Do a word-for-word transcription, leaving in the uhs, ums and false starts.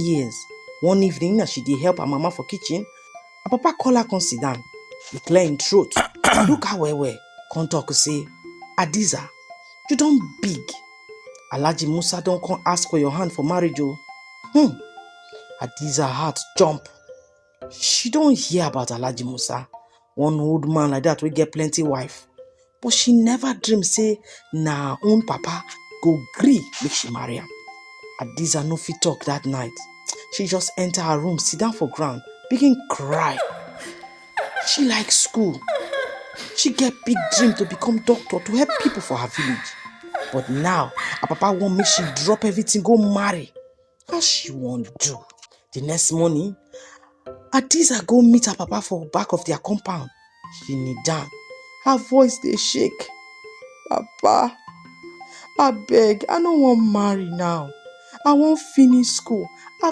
years. One evening, as she dey help her mama for kitchen, her papa call her come sit down. He clear him throat, look her well well, come talk say, "Adiza, you don big. Alhaji Musa don come ask for your hand for marriage o." Hmm. Adiza heart jump. She don hear about Alhaji Musa, one old man like that wey get plenty wife. But she never dream say na her own papa go gree make she marry am. Adiza no fit talk that night. She just enter her room, sit down for ground, begin cry. She like school. She get big dream to become doctor to help people for her village. But now, her papa wan make she drop everything, go marry. How she wan do? The next morning, Adiza go meet her papa for back of their compound. She kneel down. Her voice dey shake. "Papa, abeg, I no wan marry now. I wan finish school. I